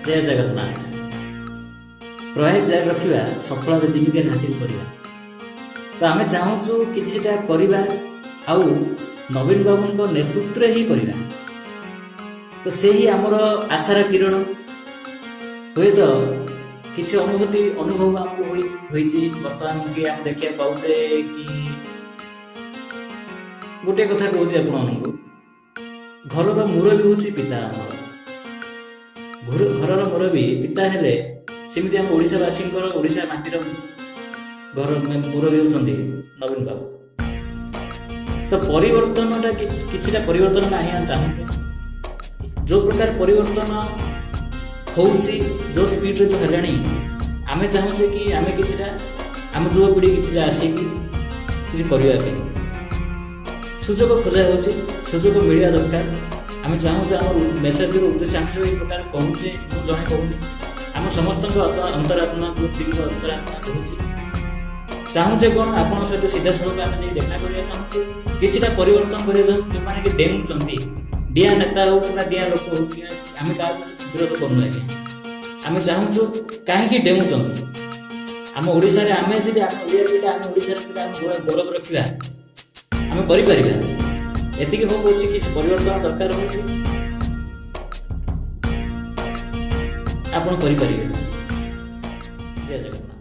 ଜୟ ଜଗନ୍ନାଥ। ପ୍ରୟାସ ଜାରି ରଖିବା, ସଫଳତା ଯେମିତି ହେଲେ ହାସିଲ କରିବା। ତ ଆମେ ଚାହୁଁଛୁ କିଛିଟା କରିବା ଆଉ ନବୀନ ବାବୁଙ୍କ ନେତୃତ୍ୱରେ ହିଁ କରିବା। ତ ସେହି ଆମର ଆଶାର କିରଣ। ହୁଏତ କିଛି ଅନୁଭୂତି ଅନୁଭବ ଆମକୁ ହୋଇଛି ବର୍ତ୍ତମାନ କି ଆମେ ଦେଖିବାକୁ ପାଉଛେ କି ଗୋଟିଏ କଥା କହୁଛି ଆପଣମାନଙ୍କୁ, ଘରର ମୁରବୀ ହେଉଛି ପିତା। ଆମର ଘରର ମୁରବୀ ପିତା ହେଲେ, ସେମିତି ଆମ ଓଡ଼ିଶାବାସୀଙ୍କର, ଓଡ଼ିଶା ମାଟିର ଘର ମୁରବୀ ହେଉଛନ୍ତି ନବୀନ ବାବୁ। ତ ପରିବର୍ତ୍ତନଟା କିଛିଟା ପରିବର୍ତ୍ତନ ଆମେ ଆଣିବାକୁ ଚାହୁଁଛେ। ଯୋଉ ପ୍ରକାର ପରିବର୍ତ୍ତନ ହଉଛି, ଯୋଉ ସ୍ପିଡରେ ଯୋଉ ହେଲାଣି, ଆମେ ଚାହୁଁଛେ କି ଆମେ କିଛିଟା, ଆମ ଯୁବପିଢ଼ି କିଛିଟା ଆସିକି କିଛି କରିବା ପାଇଁ ସୁଯୋଗ ଖୋଜା ହେଉଛି। ସୁଯୋଗ ମିଳିବା ଦରକାର। ଆମେ ଚାହୁଁଛେ, ଆମ ମେସେଜର ଉଦ୍ଦେଶ୍ୟ, ଆମେ ସବୁ ଏଇ ପ୍ରକାର କହୁଛେ, ମୁଁ ଜଣେ କହୁନି, ଆମ ସମସ୍ତଙ୍କ ଅନ୍ତରାତ୍ମା, ଗ୍ରୁପଙ୍କ ଅନ୍ତରାତ୍ମା କହୁଛି। ଚାହୁଁଛେ କ'ଣ? ଆପଣଙ୍କ ସହିତ ସିଧାସଳଖ ଆମେ ଯାଇ ଦେଖା କରିବା ଚାହୁଁଛୁ, କିଛିଟା ପରିବର୍ତ୍ତନ କରିବା ଚାହୁଁଛୁ। ଯେଉଁମାନେ କି ଡେଉଁଛନ୍ତି, ଡିଆଁ ନେତା ହଉ କିମ୍ବା ଡିଆଁ ଲୋକ ହଉ କି, ଆମେ କାହାକୁ ବିରୋଧ କରୁନୁ ଆଜ୍ଞା। ଆମେ ଚାହୁଁଛୁ କାହିଁକି ଡେଉଁଛନ୍ତି? ଆମ ଓଡ଼ିଶାରେ ଆମେ ଯଦି, ଆମେ ଓଡ଼ିଆ ପିଲା, ଆମେ ଓଡ଼ିଶାର ପିଲା, ଆମେ ଗୌରବ ରଖିବା, ଆମେ କରିପାରିବା। ଏତିକି ମୁଁ କହୁଛି, କିଛି ପରିବର୍ତ୍ତନ ଦରକାର ହେଉଛି, ଆପଣ କରିପାରିବେ। ଜୟ ଜଗନ୍ନାଥ।